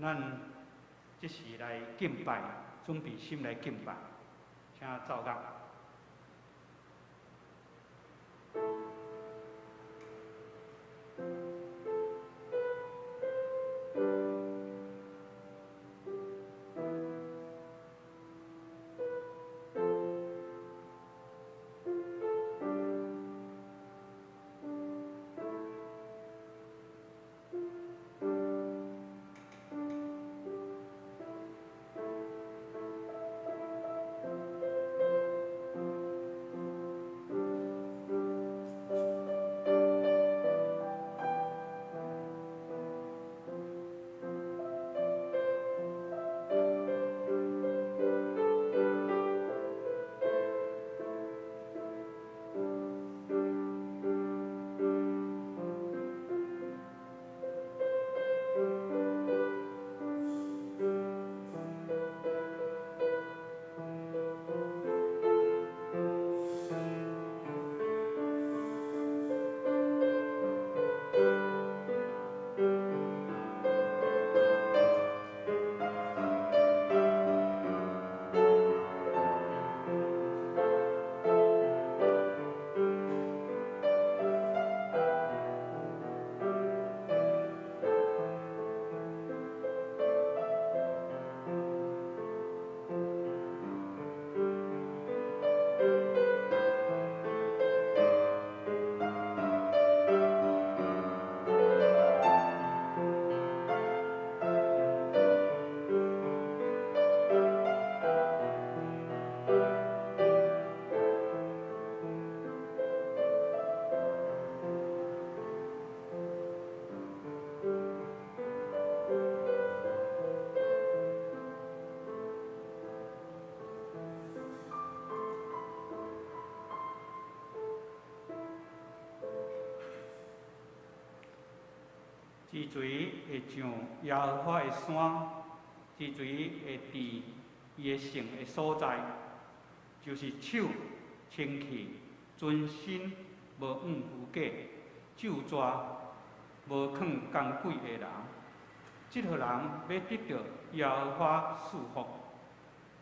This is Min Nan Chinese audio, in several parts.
咱這時來敬拜，準備心來敬拜，請奏樂。之水會上耶和華的山，之水會佇伊的聖的所在，就是手清氣，存心無往虛假，咒詛無囥工鬼的人。這號人欲得著耶和華賜福，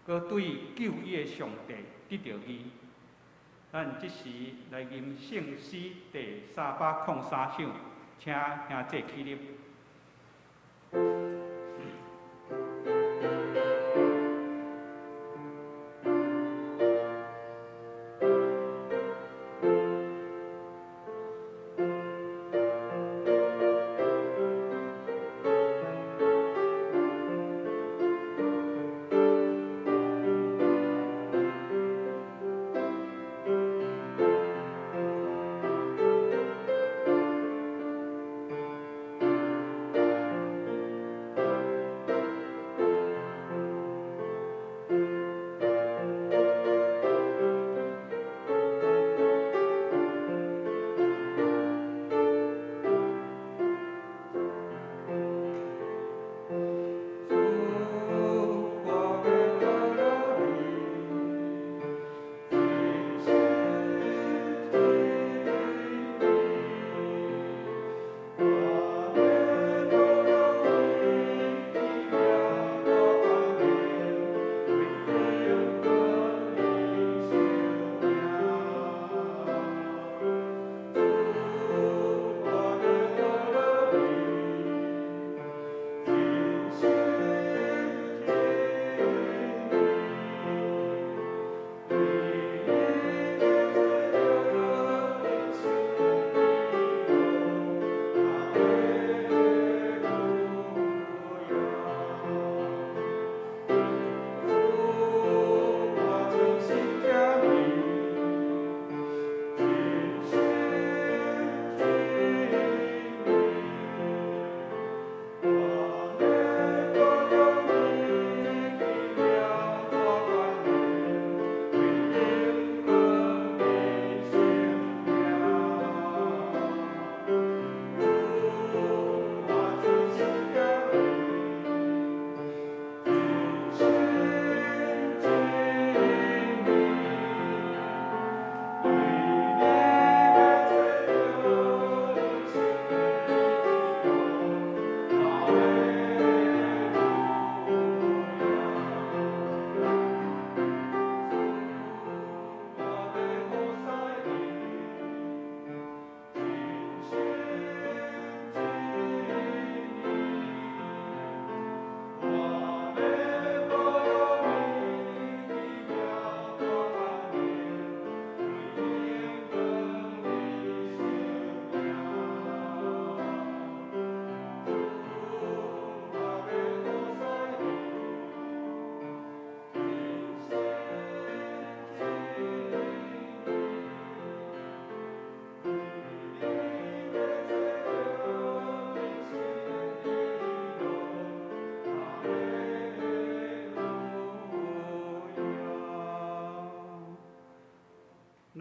閣對救伊的上帝得著義。咱這時來吟聖詩第303首，請兄弟起立。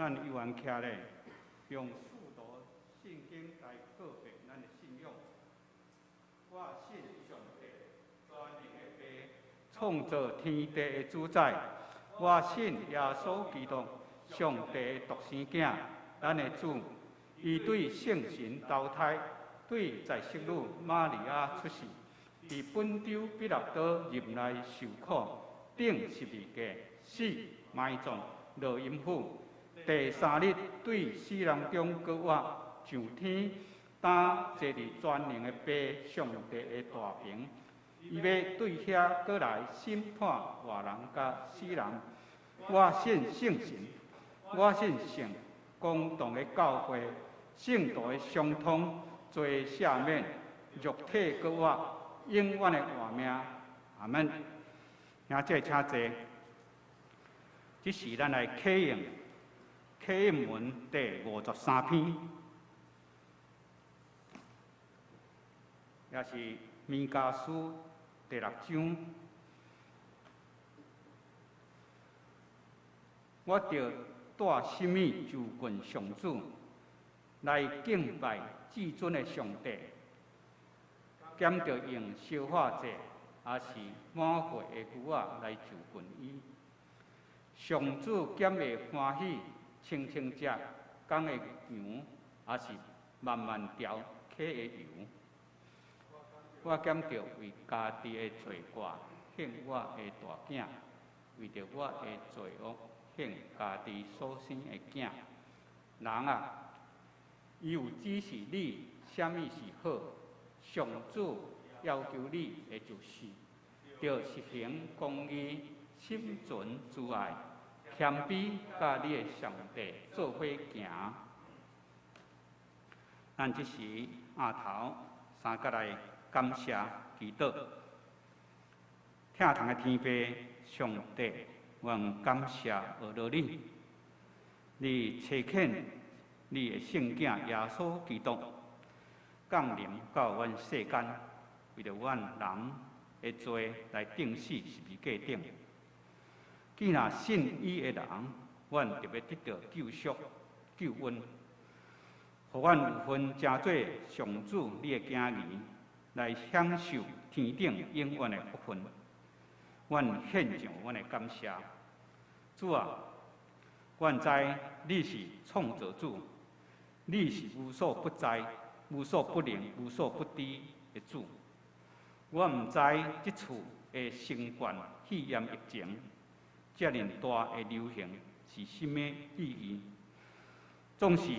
咱猶原徛咧，用使徒信經來告白咱的信仰。我信上帝，全能的父，創造天地的主宰。我信耶穌基督，上帝的獨生囝，咱的主。伊對聖神投胎，對在聖女瑪利亞出世，佇本丟彼拉多入內受苦，釘十字架，死，埋葬，落陰府。第三日對死人中閣活，上天，擔坐佇全能的父上帝的大爿。伊欲對遐閣來審判活人佮死人。我信聖神，我信聖公同的教會，聖徒的相通，罪赦免，肉體閣活，永遠的活命。阿門。兄姐請坐。這時咱來啟用啟應文第53篇，也是彌迦書第六章。我著帶什麼就近上主，來敬拜至尊的上帝，兼著用燒化祭，抑是滿歲的牛仔來就近伊。上主敢會歡喜千千隻公的羊，抑是萬萬條溪的羊？我敢著為家己的罪過獻我的大囝，為著我的罪惡獻家己所生的囝。人啊，伊有指示你啥物是好，上主要求你的就是，著實行公義，心存慈愛，謙卑佮你的上帝做伙行。咱這時阿頭三角來感謝祈禱，疼痛的天父上帝，阮感謝阿羅你，你差遣你的聖囝耶穌基督降臨到阮世間，為著阮人的罪來釘死十字架頂。既若信伊的人，阮就欲得著救贖、救恩，予阮有份成做上主你的囝兒，來享受天頂永遠的福分。阮獻上阮的感謝，主啊，阮知你是創造主，你是無所不在、無所不能、無所不知的主。我毋知這次的新冠肺炎疫情遮爾大的流行是啥物意義，總是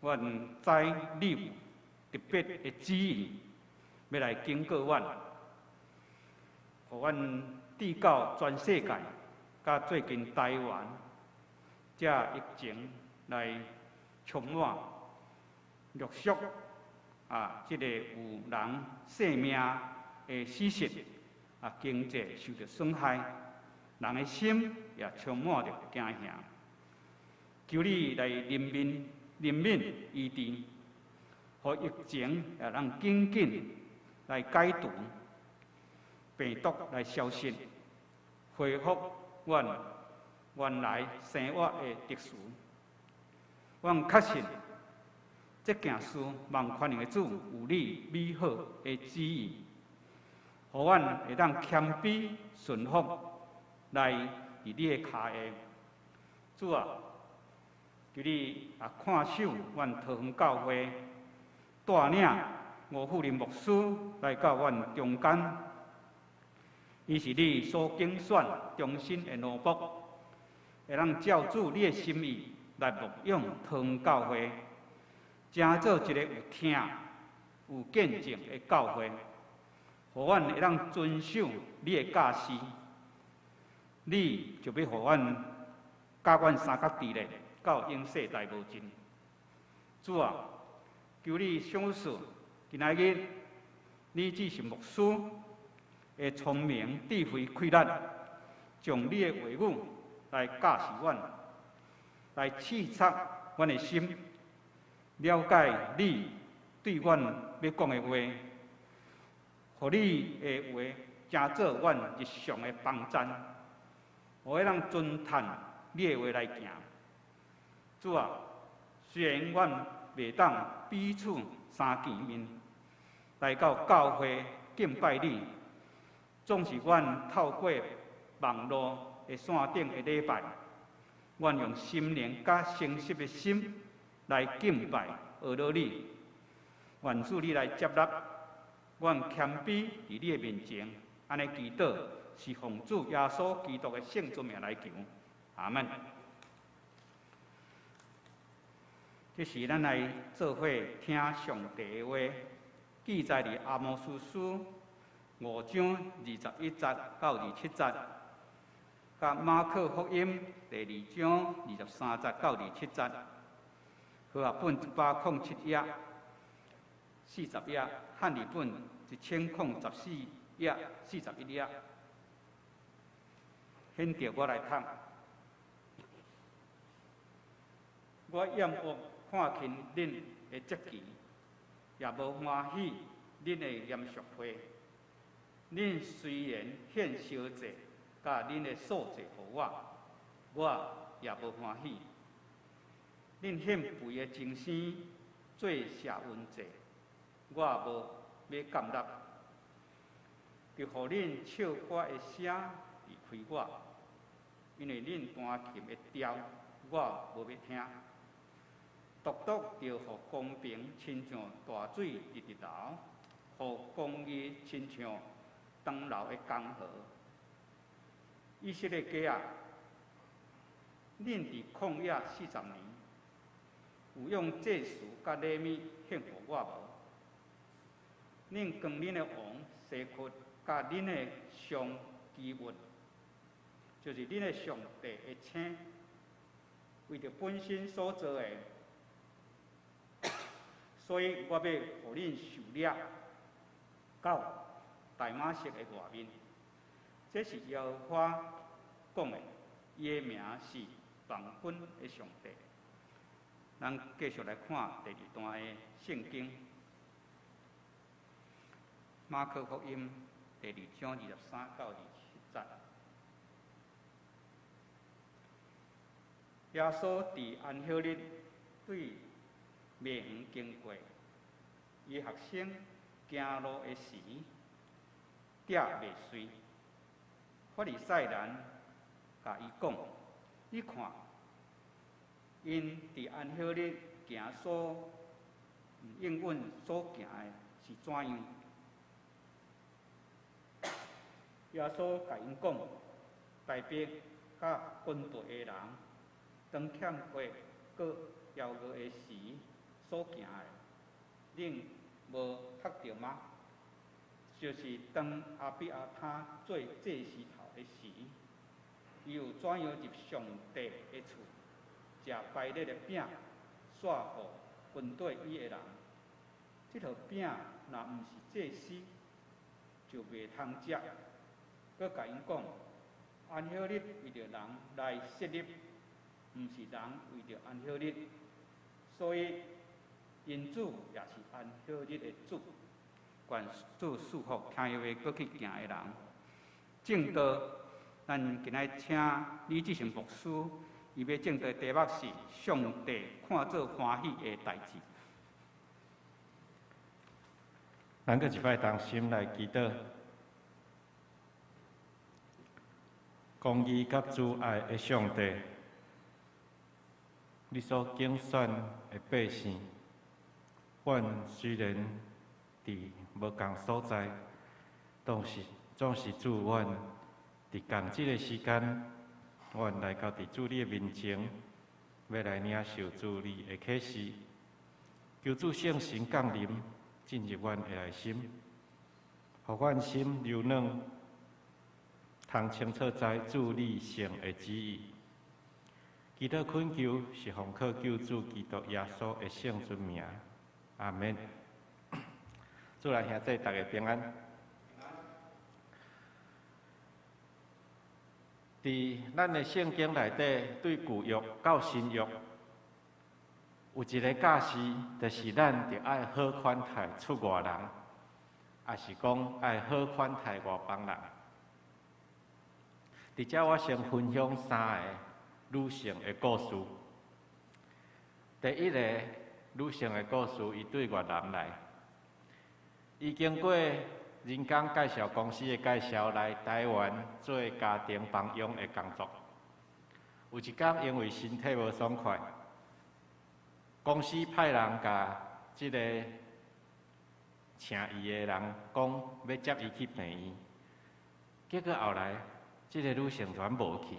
阮知你有特別的旨意，欲來警告阮，予阮知到全世界，佮最近台灣，這疫情來充滿，陸續啊，這个有人性命的死失，啊，經濟受著損害，人的心也充滿著驚嚇。求你來憐憫、憐憫、醫治，予疫情也通緊緊來解除，病毒來消失，恢復阮原來生活的秩序。阮確信這件事萬權能的主有你美好的旨意，予阮會當謙卑順服來佇你的跤下。主啊，求你也看守阮桃園教會，帶領吳富林牧師來到阮中間，伊是你所揀選忠心的奴僕，會當照主你的心意來牧養桃園教會，成做一個有疼、有見證的教會，予阮會當遵守你的教示，你就欲予阮佮阮相佮佇咧，到永世代無盡。主啊，求你賞賜今仔日你只是牧師的聰明、智慧、氣力，將你的話語來教示阮，來刺插阮的心，了解你對阮欲講的話，予你的話成做阮日常的幫贊，予咱遵趁你的話來行。主啊，雖然阮袂當彼此相見面，來到教會敬拜你，總是阮透過網路的線頂的禮拜，阮用心靈佮誠實的心來敬拜阿羅你。願主你來接納阮謙卑佇你的面前，按呢祈禱是奉主耶穌基督的聖尊名來求，阿門。這時咱來做伙聽上帝的話，記載佇阿摩司書五章21節到27節，佮馬可福音第二章23節到27節，和合本107頁、40頁，漢語本1014頁、41頁。現著我來讀，我厭惡看輕恁的節期，也無歡喜恁的嚴肅會。恁雖然獻燒祭，佮恁的素祭予我，我也無歡喜。恁獻肥的精牲做謝恩祭，我無欲甘納。就予恁唱歌的聲離開我，因為恁彈琴的調，我無欲聽。獨獨著予公平親像大水直直流，予公義親像長流的江河。以色列家啊，恁佇曠野40年，有用祭司佮禮物獻予我無？恁將恁的王西弗佮恁的上基物，就是恁的上帝的星，為著本身所做的，所以我欲予恁受掠到大馬色的外面。這是耶和華講的，伊的名是萬軍的上帝。咱繼續來看第二段的聖經，馬可福音第二章23到27節。耶穌佇安息日對麥園經過，伊學生行路的時，摘麥穗。法利賽人共伊講：你看，𪜶佇安息日行所毋應允所行的是怎樣？耶穌共𪜶講：大衛佮軍隊的人，當欠缺閣枵餓的時所行的，恁無讀著嗎？就是當亞比亞他做祭司頭的時，伊有怎樣入上帝的厝，食排列的餅，煞予軍隊伊的人。這套餅若毋是祭司，就袂通食。閣共𪜶講，安息日為著人來設立，毋是人為著安息日，所以人子也是安息日的主。願主賜福聽伊話閣去行的人。證道，咱今仔請李志成牧師，伊欲證道的題目是上帝看做歡喜的代誌。咱閣一擺同心來祈禱，公義佮慈愛的上帝，你所揀選的百姓，阮雖然佇無仝所在，總是主，阮佇仝這个時間，阮來到佇主你的面前，欲來領受主你的啟示，求主聖神降臨，進入阮的內心，予阮心柔軟，通清楚知主你聖的旨意。祈禱懇求是奉靠救主基督耶穌的聖尊名，阿們。主內兄弟，大家平安。佇咱的聖經內底，對舊約到新約，有一个教示，就是咱著愛好款待出外人，抑是講愛好款待外邦人。佇遮我先分享三个女性的故事。第一个女性的故事，伊對越南來，伊經過人工介紹公司的介紹來台灣做家庭幫傭的工作。有一工因為身體無爽快，公司派人共這个請伊的人講欲接伊去病院，結果後來這个女性全無去。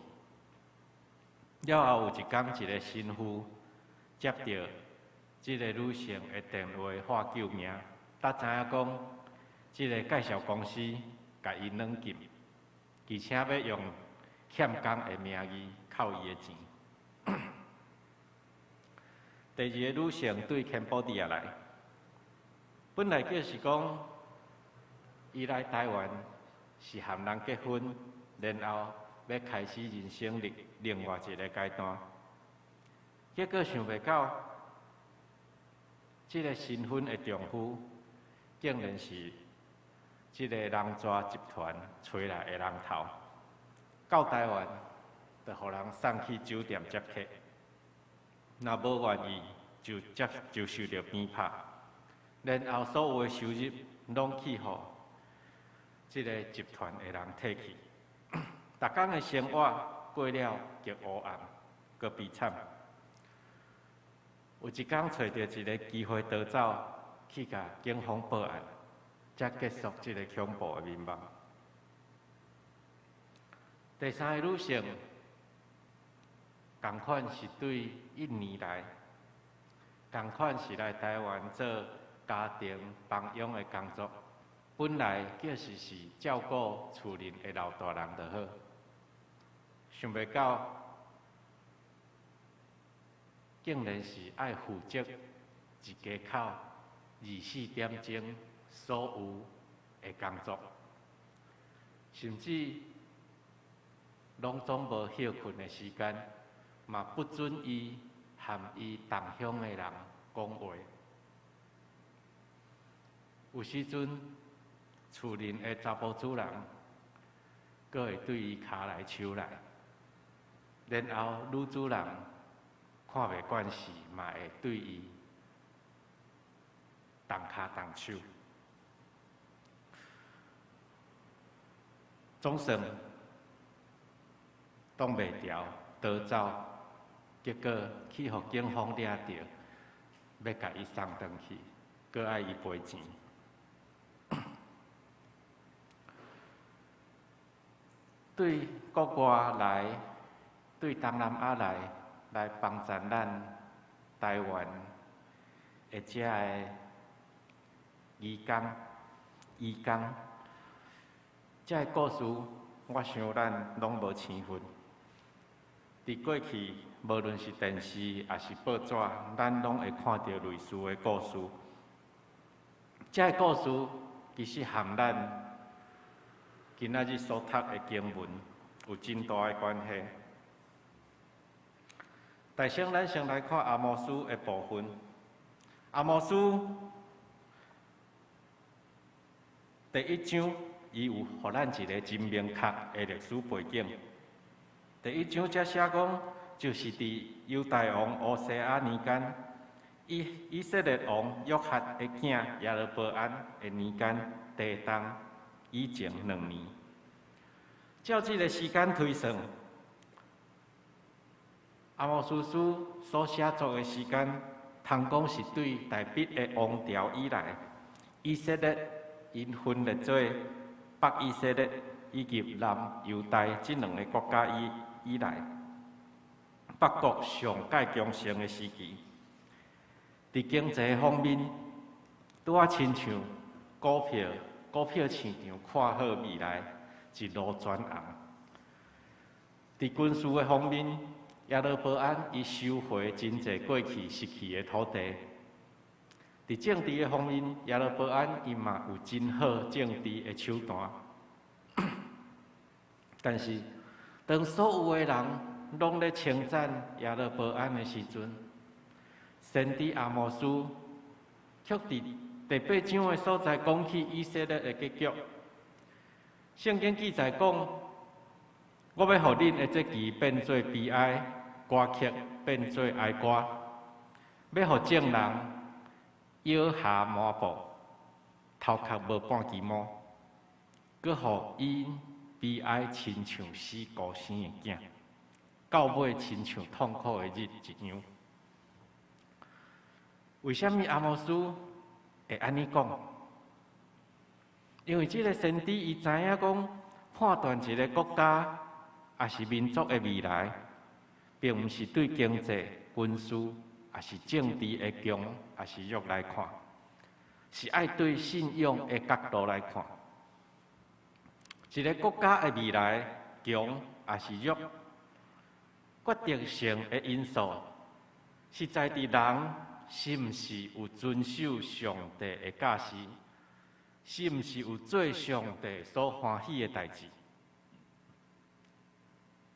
了後有一工，一个神父接著這个女性的電話喊救命，才知影講這个介紹公司共伊軟禁，而且欲用欠工的名義扣伊的錢。第二個女性對柬埔寨來，本來就是講伊來台灣是和人結婚，然後欲開始人生的另外一个階段。結果想袂到，這个新婚的丈夫竟然是這个人蛇集團揣來的人頭，到台灣就予人送去酒店接客，若無願意就接就受著鞭拍，然後所有的收入攏去予這个集團的人提去，逐工的生活過了極黑暗，閣悲慘。有一工揣著一个機會逃走，去共警方報案，才結束這个恐怖的眠夢。第三个女性，仝款是對印尼來，仝款是來台灣做家庭幫傭的工作。本來就是是照顧厝內的老大人就好，想袂到竟然是愛負責一家口24點鐘所有的工作，甚至攏總無歇睏的時間，嘛不准伊和伊同鄉的人講話。有時陣，厝內的查埔主人，閣會對伊跤來手來，然後女主人看袂慣勢，嘛會對伊動跤動手。總算擋袂牢，逃走，結果去予警方掠著，欲共伊送轉去，閣愛伊賠錢。對國外來，對東南亞來，來幫助咱台灣的遮个義工、移工，這个故事，我想咱攏無生份。佇過去，無論是電視抑是報紙，咱攏會看著類似的故事。這个故事其實和咱今仔日所讀的經文有真大的關係。大先，咱先來看阿摩司的部分。阿摩司第一章，伊有予咱一个真明確的歷史背景。第一章才寫講，就是佇猶大王烏西亞年間，以色列王約哈的囝耶羅波安的年間，地動以前2年。照這个時間推算，阿摩司書所寫作的時間，通講是對大衛的王朝以來，以色列𪜶分裂做北以色列以及南猶大這兩个國家以來，北國上蓋強盛的時期。佇經濟方面，拄仔親像股票市場看好未來，一路轉紅。佇軍事的方面，耶羅波安伊收回真濟過去失去的土地。佇政治的方面，耶羅波安伊嘛有真好政治的手段。但是，當所有的人攏咧稱讚耶羅波安的時陣，先知阿摩司卻佇第八章的所在講起以色列的結局。聖經記載講：我欲予恁的節期變做悲哀，歌曲變做哀歌。欲予眾人搖下滿布，頭殼無半支毛，閣予𪜶悲哀親像死孤生的囝，到尾親像痛苦的日一樣。為啥物阿摩司會按呢講？因為這个先知伊知影講，判斷一个國家抑是民族的未來，並毋是對經濟、軍事，抑是政治的強，抑是弱來看，是愛對信仰的角度來看。一个國家的未來強抑是弱，決定性的因素是在佇人是毋是有遵守上帝的教示，是毋是有做上帝所歡喜的代誌。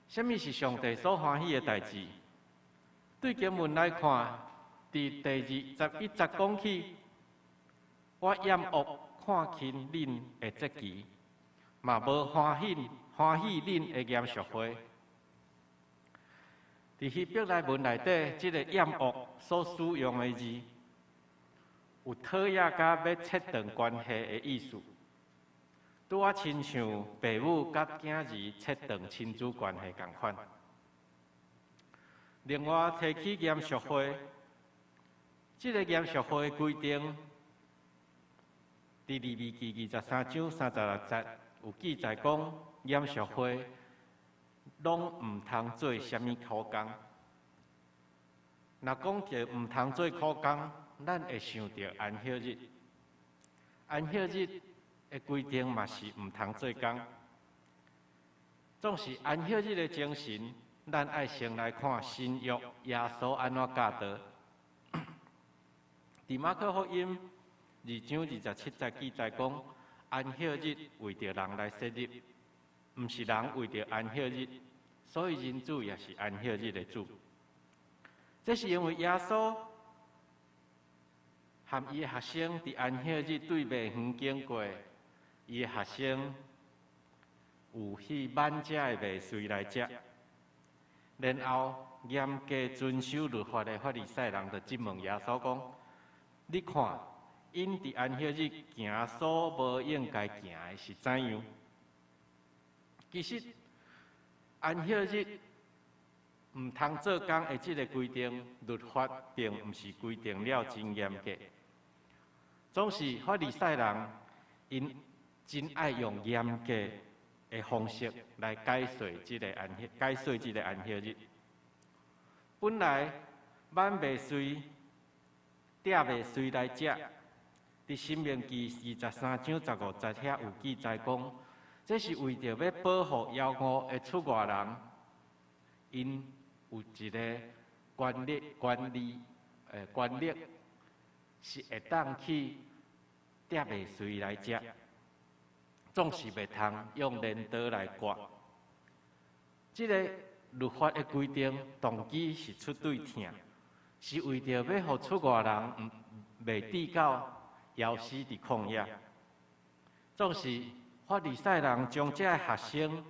啥物是上帝所歡喜的代誌？對經文來看，佇第21節講起，我厭惡看輕恁的節期，嘛無歡喜恁的嚴肅會。佇希伯來文內底，這个厭惡所使用的字，有討厭佮欲切斷關係的意思，拄仔親像爸母佮囝兒切斷親子關係仝款。另外，提起嚴肅會，這个嚴肅會規定，佇利未記23章36節有記載講，嚴肅會攏毋通做啥物苦工。若講著毋通做苦工，咱會想著安息日。安息日的規定嘛是毋通做工。總是安息日的精神，咱愛先來看新約耶穌按怎教導。佇馬可福音2章27節記載講，安息日為著人來設立，毋是人為著安息日，所以人子也是安息日的主。這是因為耶穌和伊的學生佇安息日對麥園經過，伊的學生有去挽這的麥穗來食，然後嚴格遵守律法的法利賽人就質問耶穌講：你看，𪜶佇安息日行所無應該行的是怎樣？其實安息日毋通做工的這个規定，律法並毋是規定了真嚴格。總是法利賽人，𪜶真愛用嚴格的方式來解說這个安息日。本來挽麥穗、摘麥穗來食，佇申命記23章15節遐有記載講，這是為著欲保護妖五的出外人，𪜶有一个權力、權利、權力是會當去摘麥穗來食，總是袂通用鐮刀來割。這个律法的規定動機是出對疼，是為著欲予出外人毋袂致到枵死佇曠野。總是法利賽人將這个學生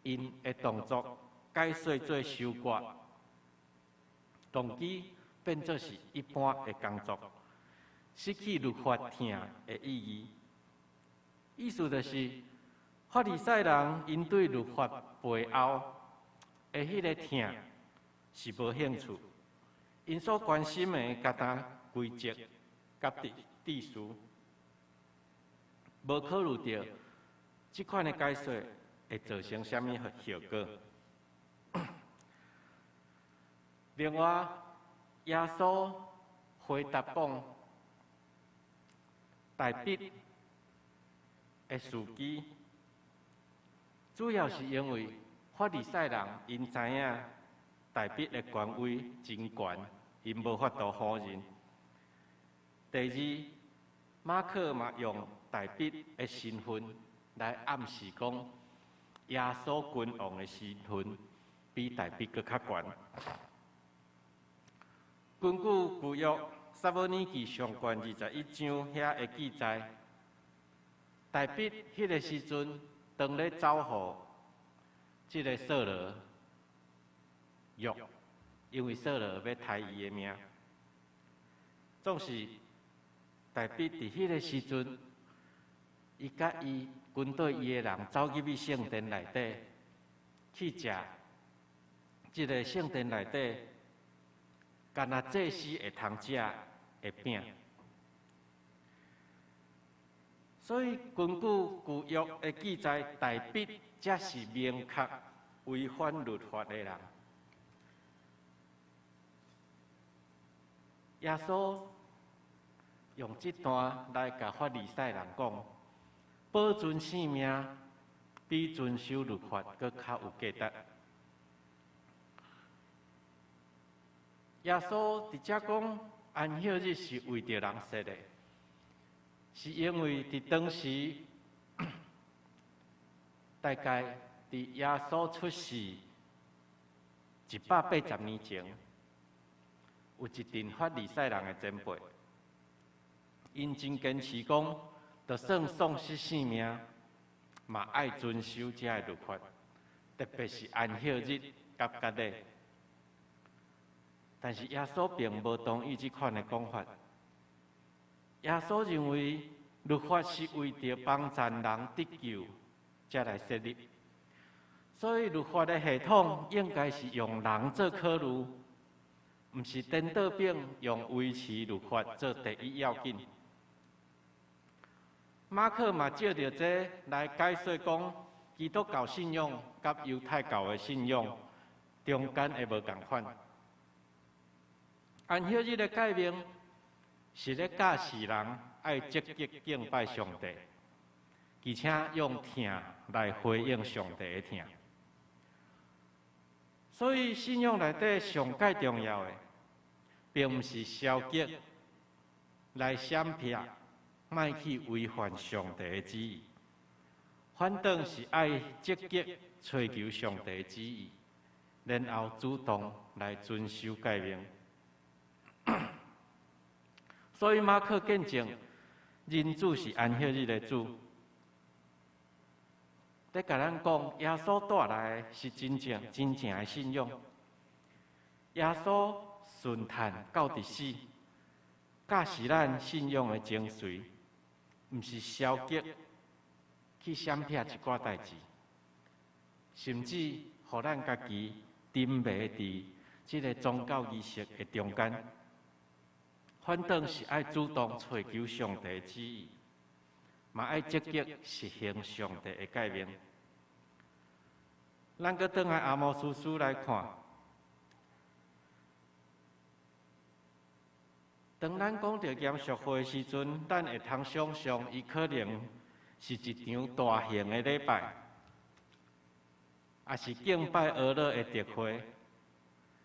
𪜶的動作解說做收割，動機變做是一般的工作，失去律法疼的意義。意思就是，法利賽人𪜶對律法背後的彼个疼是無興趣，𪜶所關心的，敢若規則佮秩序，無考慮著這款的解說會造成啥物後果。另外，耶穌回答講，大衛的時機，主要是因為法利賽人𪜶知影大衛的權威真懸，𪜶無法度否認。第二，馬可嘛用大衛的身份來暗示講，耶穌君王的身份比大衛閣較懸。根據舊約撒母耳記上卷21章遐的記載，大衛彼个時陣當咧走予這个掃羅約，因為掃羅欲刣伊的命。總是大衛佇彼个時陣，伊佮伊軍隊伊的人走入去聖殿內底去食，這个聖殿內底，干焦祭司會通食的餅。所以根據舊約的記載，大衛才是明確違反律法的人。耶穌用這段來共法利賽人講，保存性命比遵守律法閣較有價值。耶穌佇遮講安息日是為著人設的，是因為佇當時，大概佇耶穌出世180年前，有一陣法利賽人的前輩，𪜶真堅持講，就算喪失性命，嘛愛遵守這个律法，特別是安息日佮割禮。但是耶穌並無同意這款的講法。耶穌認為律法是為著幫助人得救才來設立，所以律法的系統應該是用人做考慮，毋是顛倒變用維持律法做第一要緊。馬可嘛藉著這來解說講，基督教信仰佮猶太教的信仰中間的無仝款。安息日的誡命是咧教示人愛積極敬拜上帝，而且用疼來回應上帝的疼。所以信仰內底上蓋重要的，並毋是消極來閃避，莫去違反上帝的旨意，反倒是愛積極追求上帝的旨意，然後主動來遵守誡命。所以馬可見證，人子是安息日的主。咧共咱講，耶穌帶來的是真正真正的信仰。耶穌順嘆到佇死，教示咱信仰的精髓，毋是消極去閃避一寡代誌，甚至予咱家己沉迷佇這个宗教儀式的中間。反倒是愛主動揣求上帝旨意，嘛愛積極實行上帝的誡命。咱閣轉來阿摩司書來看，當咱講著嚴肅會的時陣，咱會通想像伊可能是一場大型的禮拜，抑是敬拜阿樂的特會，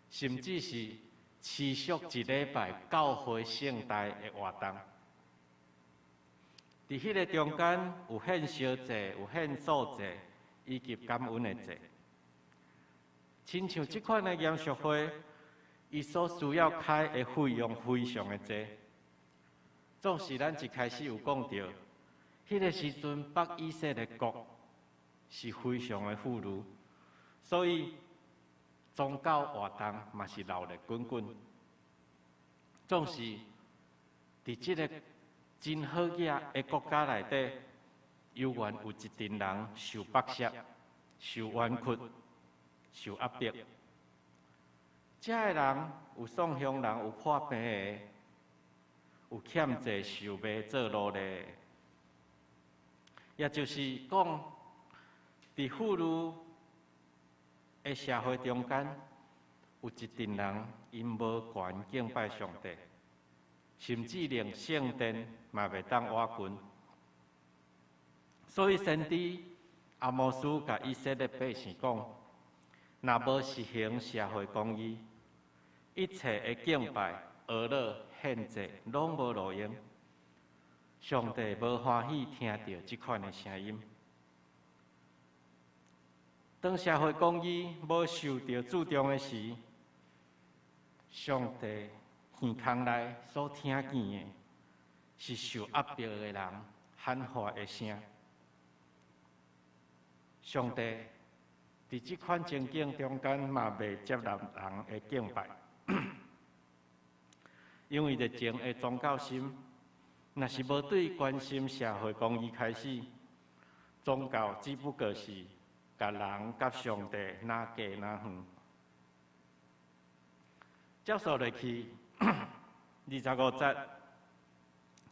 甚至是持續一禮拜教會聖代的活動。佇彼个中間有獻燒祭、有獻素祭以及感恩的祭。親像這款的嚴肅會，伊所需要開的費用非常的濟。總是咱一開始有講著，彼个時陣北以色列國是非常的富裕，所以宗教活動嘛是鬧熱滾滾。總是佇這个真好額的國家內底，猶原有一陣人受剝削、受冤屈、受壓迫。這个人有喪鄉人，有破病的，有欠債受賣做奴隸的，也就是講，佇富裕的社會中間，有一陣人𪜶無權敬拜上帝，甚至連聖殿嘛袂當倚近。所以先知阿摩司共以色列百姓講：若無實行社會公義，一切的敬拜、阿樂、獻祭，攏無路用。上帝無歡喜聽著這款的聲音。當社會公義無受著注重的時，上帝耳孔內所聽見的，是受壓迫的人喊話的聲。上帝佇這款情景中間嘛袂接納人的敬拜。因為熱情的宗教心，若是無對關心社會公義開始，宗教只不過是共人佮上帝若隔若遠。接續落去25節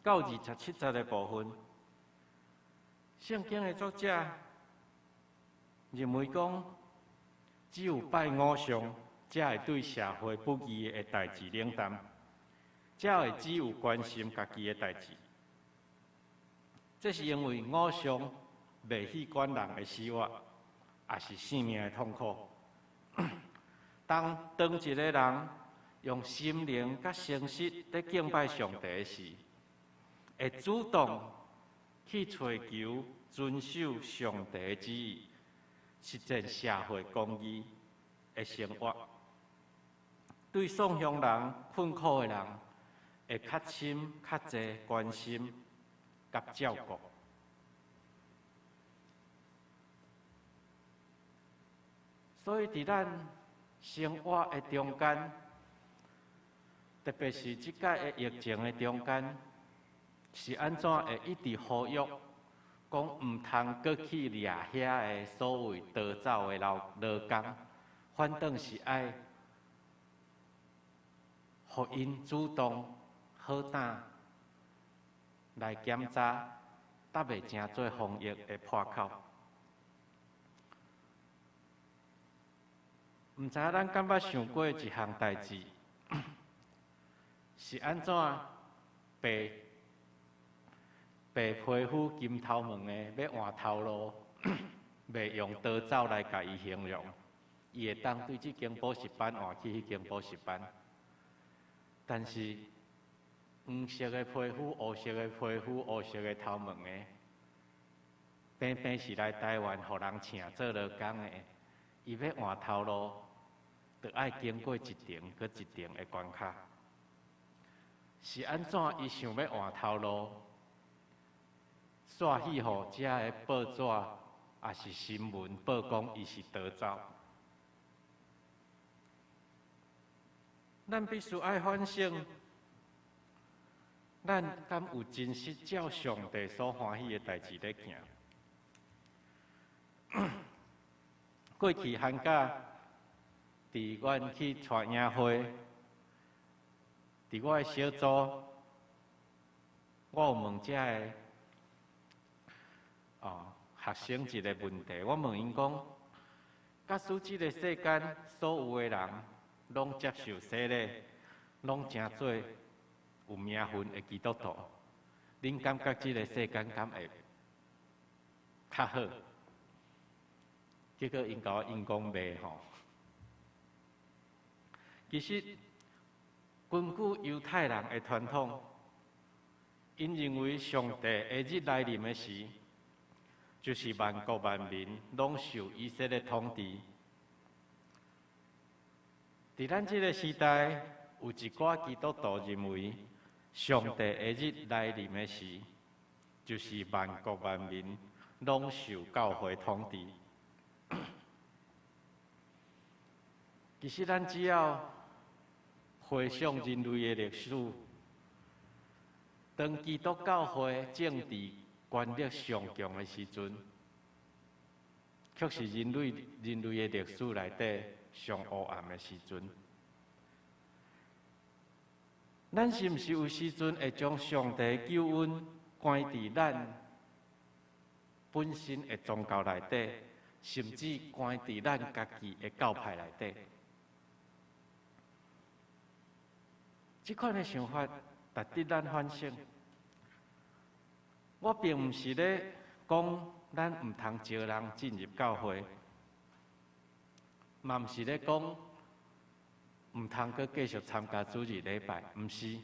到27節的部分，聖經的作者認為講，只有拜偶像，才會對社會不義的代誌冷淡，才會只有關心家己的代誌。這是因為偶像袂去管人的死活，抑是性命的痛苦。當一个人用心靈佮誠實咧敬拜上帝時，會主動去揣求遵守上帝的旨意，實踐社會公義的生活。對喪鄉人、困苦的人，會較深、較濟關心佮照顧。所以，佇咱生活的中間，特別是這擺的疫情的中間，是按怎會一直呼籲，講毋通閣去掠遐个所謂逃走的勞勞工，反轉是愛予𪜶主動好膽來檢查，猶未成做防疫的破口。毋知影咱敢捌想過一項代誌，是按怎白白皮膚金頭毛的欲換頭路，袂用逃走來共伊形容，伊會當對這間補習班換去彼間補習班。但是黃色的皮膚、烏色的皮膚、烏色的頭毛的，平平是來台灣予人請做勞工的，伊欲換頭路，著愛經過一層閣一層的關卡。是按怎伊想欲換頭路，煞去予遮的報紙，抑是新聞報講伊是逃走。咱必須愛反省，咱敢有真實照上帝所歡喜的代誌咧行？過去寒假，佇阮去帶營會，佇我的小組，我有問遮的學生一个問題，我問𪜶講：假使這个世間所有的人攏接受洗禮，攏成做有名分的基督徒，恁感覺這个世間敢會較好？結果𪜶共我應講袂吼。其實，根據猶太人的傳統，𪜶認為上帝的日來臨的時，就是萬國萬民攏受以色列統治。佇咱這个時代，有一寡基督徒認為，上帝的日來臨的時，就是萬國萬民攏受教會統治。其實，咱只要回想人類的歷史，當基督教會政治權力上強的時陣，卻是人類的歷史內底上黑暗的時陣。咱是毋是有時陣會將上帝救恩關佇咱本身的宗教內底，甚至關佇咱家己的教派內底？這款的想法值得咱反省。我並毋是咧講咱毋通招人進入教會，嘛毋是咧講毋通閣繼續參加主日禮拜，毋是。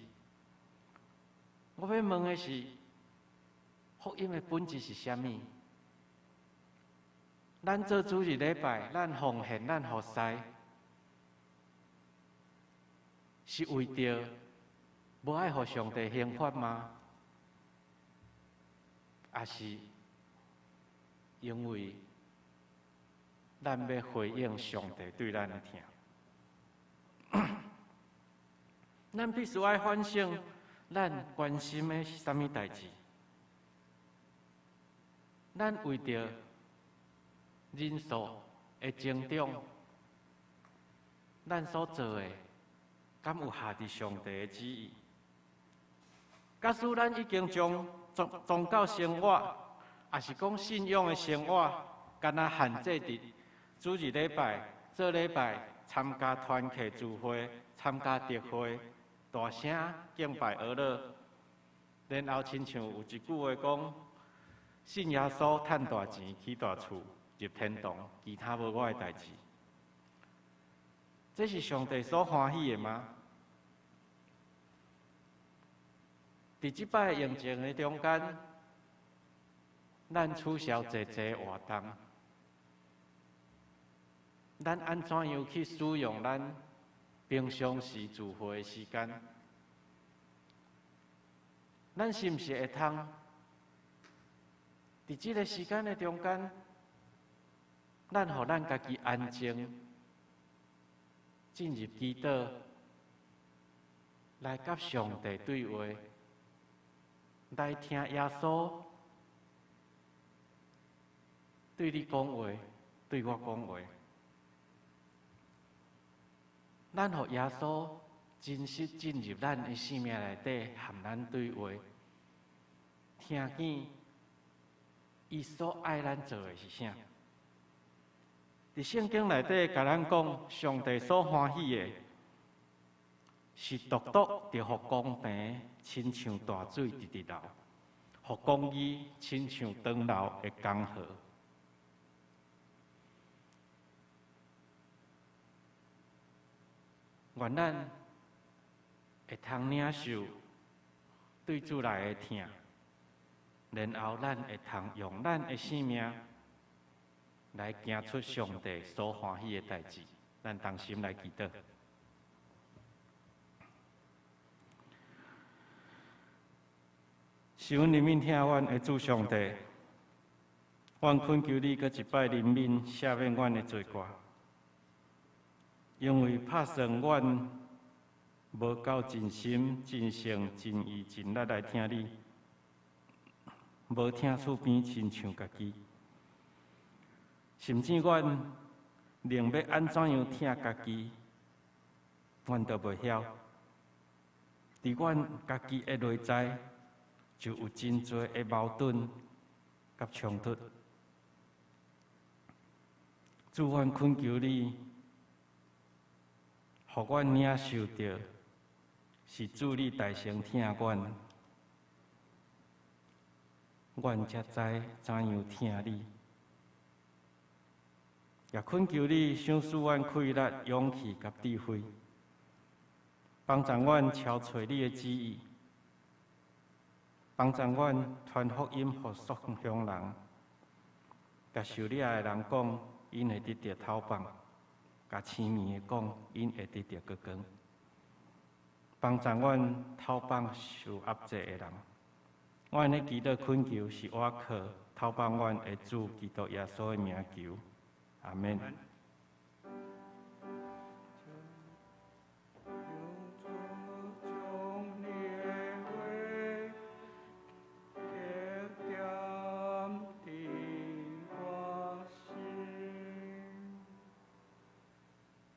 我欲問的是，福音的本質是啥物？咱做主日禮拜，咱奉獻，咱服侍，是為著無愛予上帝刑罰嗎？抑是因為咱欲回應上帝對咱的疼？咱必須愛反省，咱關心的是啥物代誌？咱為著人數的增長，咱所做的，敢有合佇上帝的旨意？假使咱已經將宗教生活，抑是講信仰的生活，敢若限制佇主日禮拜、做禮拜、參加團契聚會、參加特會、大聲敬拜阿樂，然後親像有一句話講：信耶穌趁大錢起大厝入天堂，其他無我的代誌。這是上帝所歡喜的嗎？佇這擺疫情的中間，咱取消濟濟活動，咱按怎樣去使用咱平常時聚會的時間？咱是毋是會通佇這个時間的中間，咱予咱家己安靜，進入祈禱，來佮上帝對話，來聽耶穌對你講話，對我講話。咱予耶穌真實進入咱的生命內底，和咱對話，聽見伊所愛咱做的是啥？佇聖經內底，共咱講，上帝所歡喜的，是獨獨著予公平，親像大水直直流；予公義親像長流的江河。願咱會通領受對主來的疼，然後咱會通用咱的生命來行出上帝所歡喜的代誌。咱同心來祈禱。是阮憐憫疼阮的主上帝，阮懇求你閣一擺憐憫赦免阮的罪過，因為拍算阮無夠盡心、盡性、盡意、盡力來疼你，無疼厝邊親像家己，甚至阮連欲按怎樣疼家己，阮都袂曉。佇阮家己的內在，就有真濟的矛盾佮衝突。主，阮懇求你，予阮領受著是主你大聲疼阮，阮才知怎樣疼你。也懇求你賞賜阮氣力、勇氣佮智慧，幫助阮朝揣你的旨意，幫助阮傳福音予屬鄉人，共受掠的人講，𪜶會得著透放；共痴迷的講，𪜶會得著高光。幫助阮透放受壓制的人。阮的祈禱懇求是倚靠透放阮的主基督耶穌的名求。阿們。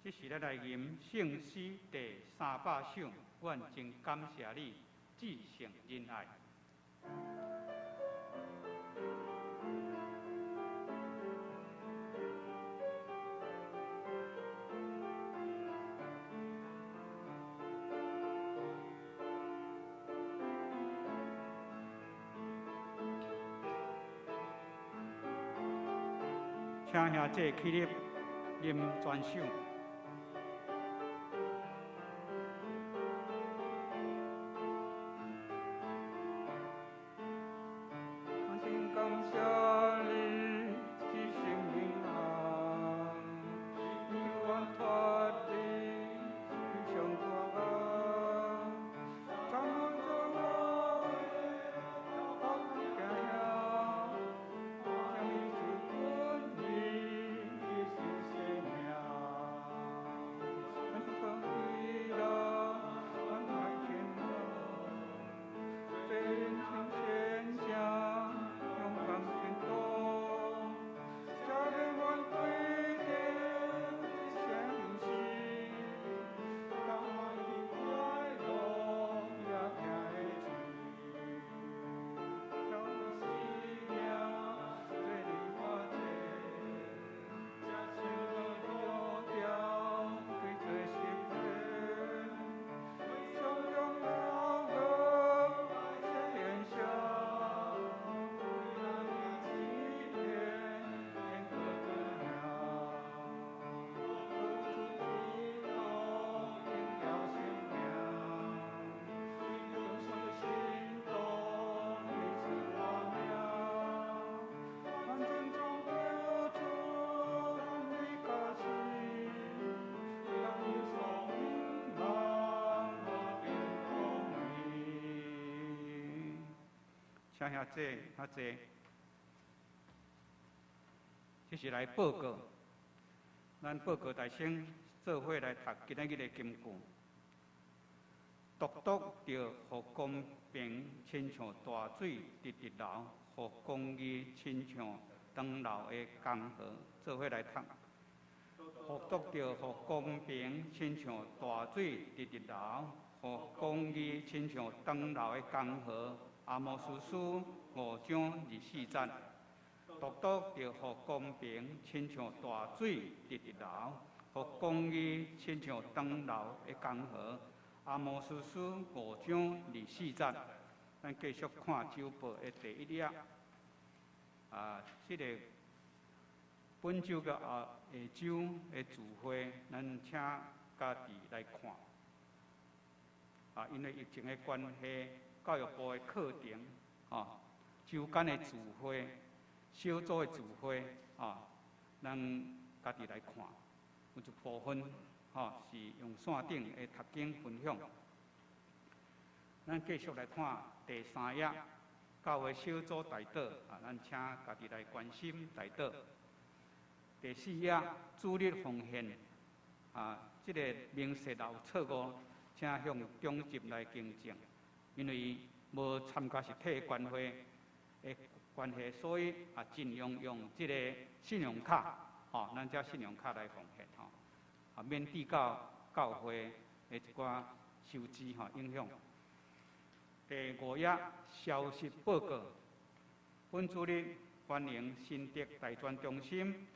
這時咱來吟聖詩第300首，阮真感謝你，至聖仁愛。請兄弟起立，吟全首。請遐濟遐濟，這是來報告，咱報告大聲做伙來讀今仔日的金句。獨獨著予公平，親像大水直直流；予公義親像長流的江河，做伙來讀。獨獨著予公平，親像大水直直流；予公義親像長流的江河。阿摩司書5章24節。獨獨著予公平，親像大水直直流；予公義親像長流的江河。阿摩司書5章24節。咱繼續看週報的第一頁。啊，這個本週佮下週的聚會，咱請家己來看。啊，因為疫情的關係，教育部的課程，啊，週間的聚會、小組的聚會，啊，咱家己來看。有一部分，吼，是用線頂的讀經分享。咱繼續來看第三頁，教會小組代禱，啊，咱請家己來關心代禱。第四頁，主日奉獻，啊，這個明細若有錯誤，請向長執來更正。因為無參加實體的關會的關係，所以啊，盡量用這個信用卡，吼，咱這信用卡來奉獻，吼，啊，免致到教會的一寡收支吼影響。第五頁消息報告，本主日歡迎新竹大專中心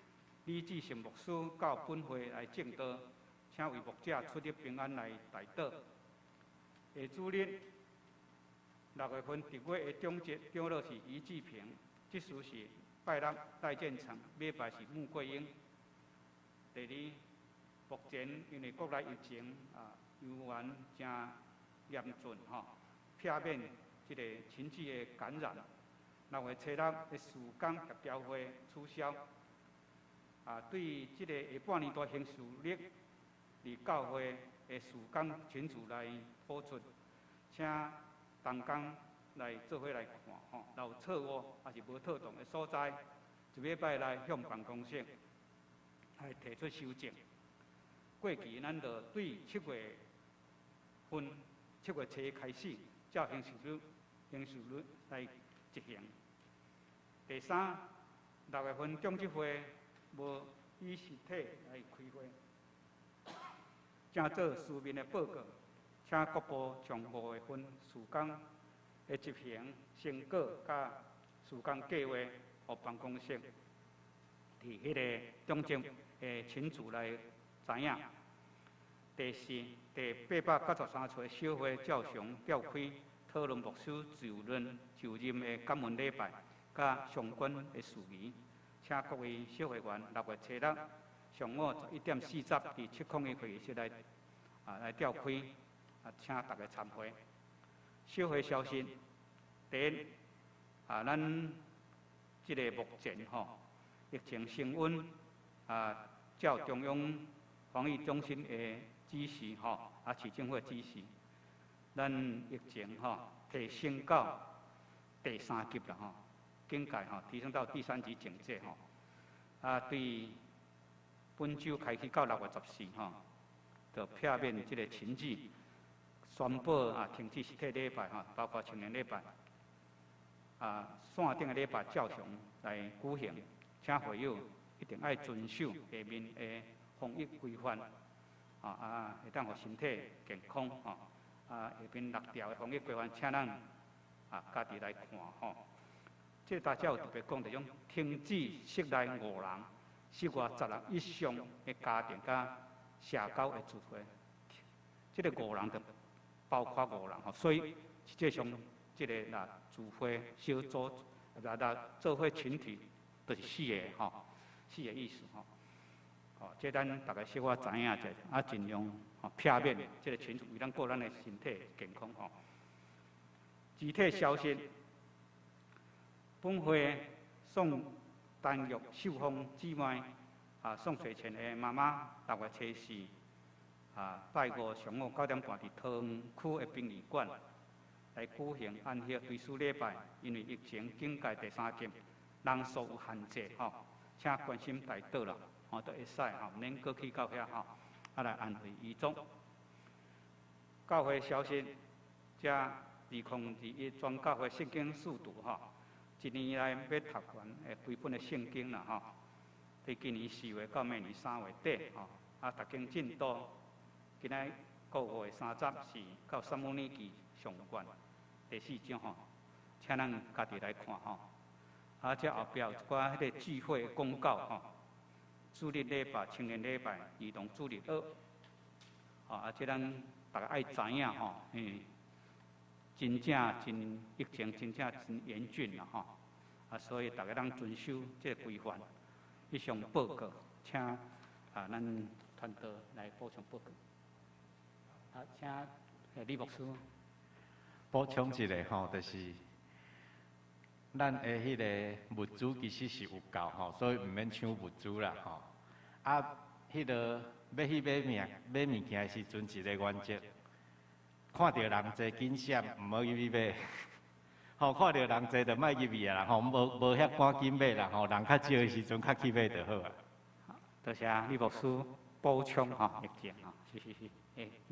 李志成牧師到本會來證道，請為牧者出入平安來代禱。下主日6月份特會的長執長老是余志平，執事是拜六戴建成，禮拜是穆桂英。第二，目前因為國內疫情啊，猶原誠嚴峻吼，避免這個群聚的感染。6月初六的事工協調會取消。啊，對這個下半年度行事曆，佇教會的事工群組來播出，請同工來做伙來看吼，若有錯誤抑是無妥當的所在，一禮拜來向辦公室來提出修正。過去咱就對7月份、7月初開始，照行事曆來執行。第三，6月份長執會無以實體來開會，請做書面的報告，請各部將5月份事工的執行成果佮事工計劃，予辦公室佇彼個長執的群組來知影。第四，第893次小會照常召開討論牧師就任的感恩禮拜佮相關的事宜，請各位小會員6月初六上午11點40佇701會議室來召開，啊，請大家參會。小會消息，第一，啊，咱這個目前吼疫情升溫，啊，照中央防疫中心的指示吼，啊，市政府的指示，咱疫情吼提升到第三級啦吼，警戒吼提升到第三級警戒吼。啊，對本週開始到6月14吼，就避免這個群聚，宣布啊停止實體禮拜吼，包括青年禮拜，啊線頂的禮拜照常來舉行，請會友一定愛遵守下面的防疫規範，啊，會當予身體健康吼。啊，下面六條的防疫規範，請咱啊家己來看吼。這大家有特別講，就講停止室內五人、室外10人以上的家庭佮社交的聚會。這個五人就包括五人吼，所以實際上這個若聚會小組，若若做伙群體，就是四個吼，四個意思吼。吼，這咱逐家小可知影者，啊，盡量吼避免這個群聚，為咱顧咱的身體健康吼。具體消息，本會宋丹玉秀芳姊妹啊，宋水泉的媽媽，6月初四啊，拜五上午9點半佇桃園區的殯儀館來舉行安息追思禮拜，因為疫情警戒第三級，人數有限制吼，請關心代禱啦，吼都會使吼，毋免閣去到遐吼，啊來安慰遺族。教會消息，遮2021全教會聖經速讀吼，一年來欲讀完的規本的聖經啦吼，佇今年4月到明年3月底吼，啊，逐間進度，今仔個月30是到撒母耳記上卷第四章吼，請咱家己來看吼。啊，這後壁有一寡彼个聚會公告吼，主日禮拜、青年禮拜、兒童主日學，吼啊，這咱逐家愛知影吼，真正真疫情真正真嚴峻啦吼，啊，所以逐家攏遵守這个規範。以上報告，請啊，咱團隊來補充報告。啊，請李牧師補充一下吼，就是咱的彼个物資其實是有夠吼，所以毋免搶物資啦吼。啊，彼个欲去買物件的時陣，一個原則，看著人濟緊閃，毋好入去買。吼，看著人濟就莫入去啊啦吼，無遐趕緊買啦吼，人較少的時陣較去買就好啊。多謝李牧師補充吼，疫情吼，是是是，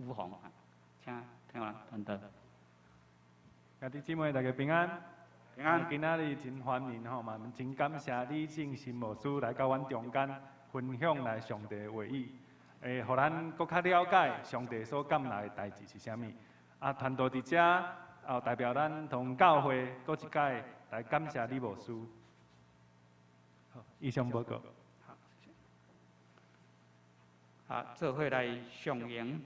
預防啊，請聽完團隊。兄弟姊妹大家平安。平安。今仔日真歡迎吼，嘛真感謝李正新牧師來到阮中間分享來上帝的話語，會予咱閣較了解上帝所感來的代誌是啥物。啊，團隊佇遮，哦，代表咱同教會閣一擺來感謝李牧師。好，以上報告。好，謝謝。啊，做伙來上演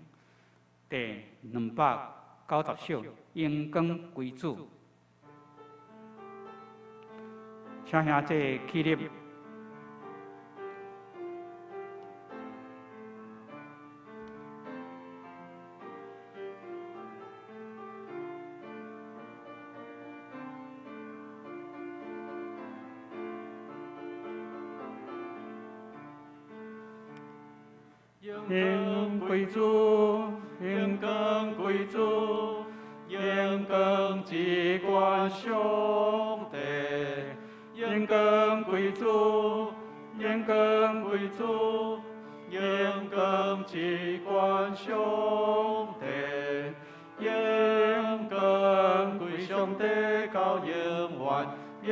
第290首《榮光歸主》，請兄弟起立。榮歸主，榮光歸主，榮光至懸上帝。榮光歸主，榮光歸主，榮光至懸上帝。榮光歸上帝到永遠，榮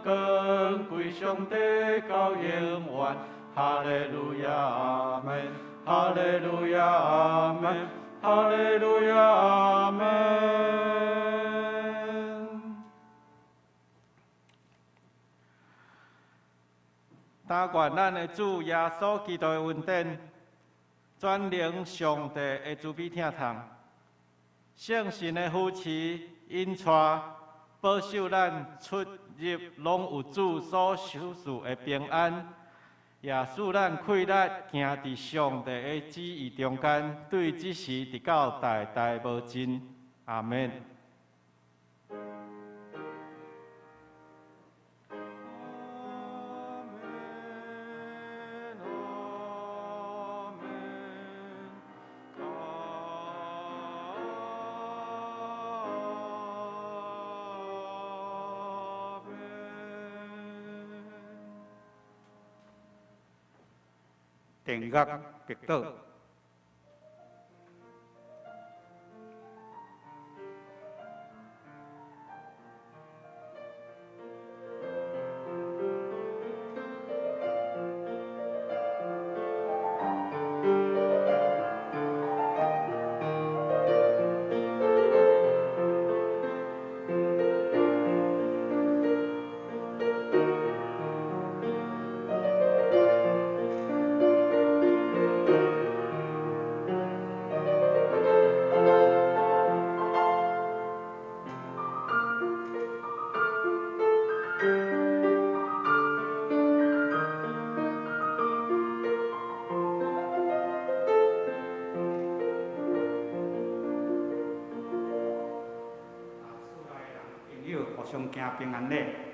光歸上帝到永遠。哈利路亞，阿們！哈利路亞，阿們！哈利路亞，阿們！但願咱的主耶穌基督的恩典，全能上帝的慈悲疼痛，聖神的扶持、引帶、保守咱出入攏有主所賞賜的平安。也使咱氣力行佇上帝的旨意中間，對這時直到代代無盡。阿們。殿樂祝禱。相行平安禮。